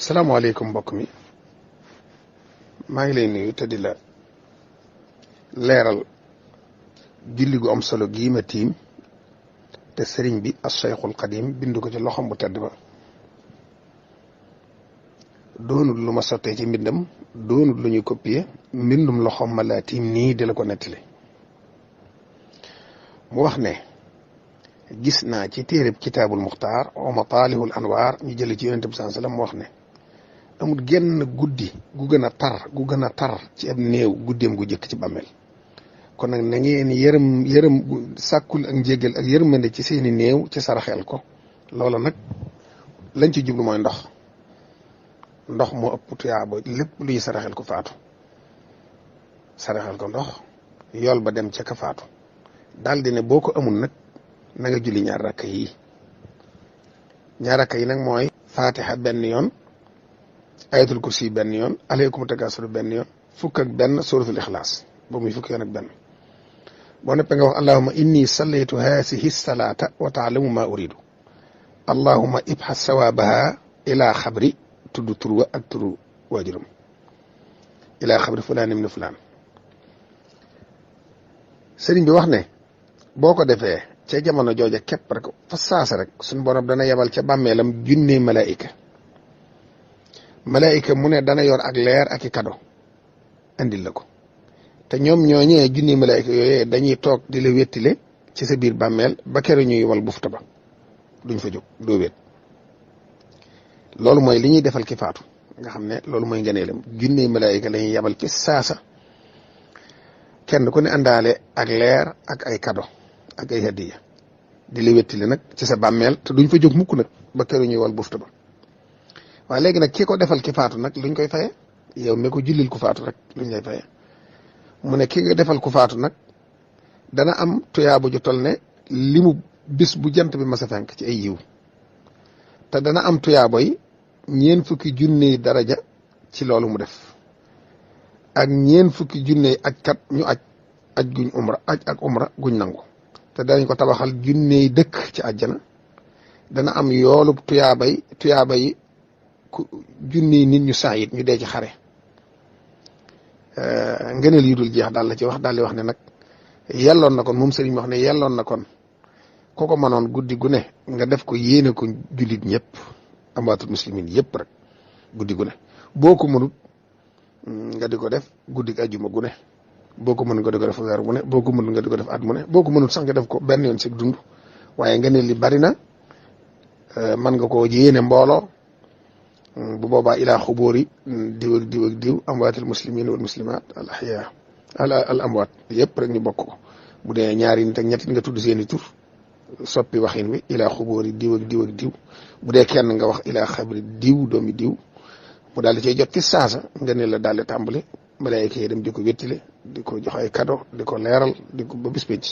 salaamaaleykum mbokk mi maa ngi lay nuyu te di la leeral julli gu am solo gii ma tiim te sëriñ bi as Cheikhul Xadim bind ko ci loxom bu tedd ba doonul lu ma sottee ci mbindam doonul lu ñuy copier mbindum loxom ma laa tiim nii di la ko nettali mu wax ne gis naa ci téereb kitaabul muxtaar wa mataalihul anwaar ñu jële ci yonente bi sallallahu alayhi wasallam mu wax ne amul genn guddi gu gën a tar ci ab néew guddeem gu jëkk ci bàmmeel kon nag na ngeen yërëm sàkkul ak njéggal ak yërmande ci seeni néew ci saraxel ko loola nag lañ ci jublu mooy ndox moo ëpp tuyaaba lépp luy saraxel ko faatu saraxel ko ndox yool ba dem ca ka faatu daldi ne boo ko amul nag na nga julli ñaar rakka yi nag mooy fatiha benn yoon ayatul kursi benn yoon alaykum takasur benn yoon fukk ak benn suratul ixlaas ba muy fukk yoon ak benn boo neppee nga wax allahuma inni sallaytu haasihi salaata wa taalamu ma uridu allahuma ibxas sawaabaha ila xabri tudd turwa ak turu waajuram ila xabri fulaan ibn fulaan sëriñ bi wax ne boo ko defee ca jamono jooja képp rek fa saasa rek suñ borom dana yebal ca bàmmeelam junne malaayika mu ne dana yor ak leer ak i kado andil la ko te ñoom ñooñee junne malaayika yooyee dañuy toog di la wettile ci sa biir bàmmeel ba kere ñuy wal bufta ba duñ fa jóg doo wét loolu mooy li ñuy defal ki faatu nga xam ne loolu mooy ngëneelam junne malaayika la ñuy yebal ci saasa kenn ku ne àndaale ak leer ak ay kado ak ay hadiya di la wettile nag ci sa bàmmeel te duñ fa jóg mukk nag ba kere ñuy wal bufta ba waaye léegi nag ki ko defal ki faatu nag luñ koy faye yow mi ko jullil ku faatu rek luñ lay faye mu ne ki nga defal ku faatu nag dana am tuyaabu ju tol ne limu bis bu jant bi mas a fenk ci ay yiw te dana am tuyaabo yi 40,000 daraja ci loolu mu def ak 40,000 aj kat ñu aj guñ umra ak umra guñ nangu te danañ ko tabaxal 1,000 dëkk ci àjjana dana am yoolub tuyaaba yi 1,000 nit ñu saayit ñu dee ci xare ngëneel yu dul jeex daal la ci wax daal di wax ne nag yelloon na kon moom sëriñ wax ne yelloon na kon ku ko mënoon guddi gu ne nga def ko yéene ko jullit ñëpp amaatul muslimin yëpp rek guddi gu ne boo ko mënut nga di ko def guddi ajjuma gu ne boo ko mënut nga di ko def weer gu ne boo ko mënut nga di ko def at mu ne boo ko mënut sax nga def ko benn yoon si dund waaye ngëneel li bari na mën nga koo yéene mbooloo bu boobaa ilaa xubóori diw ak diw ak diw amwaatil muslimin wal muslimat al ahya al amwaat yëpp rek ñu bokk ko bu dee ñaari nit ak ñetti nga tudd seeni tur soppi waxin wi ilaa xubóori diw ak diw ak diw bu dee kenn nga wax ilaa xabri diw doomi diw mu daal di cay jot ci saasa nga ne la daal di tàmbali malaayika yi dem di ko wettile di ko jox ay cadeau di ko leeral di ko ba bis pénc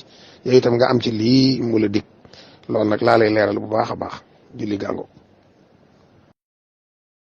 yow itam nga am ci lii mu la dig loolu nag laa lay leeral bu baax a baax julli gàngo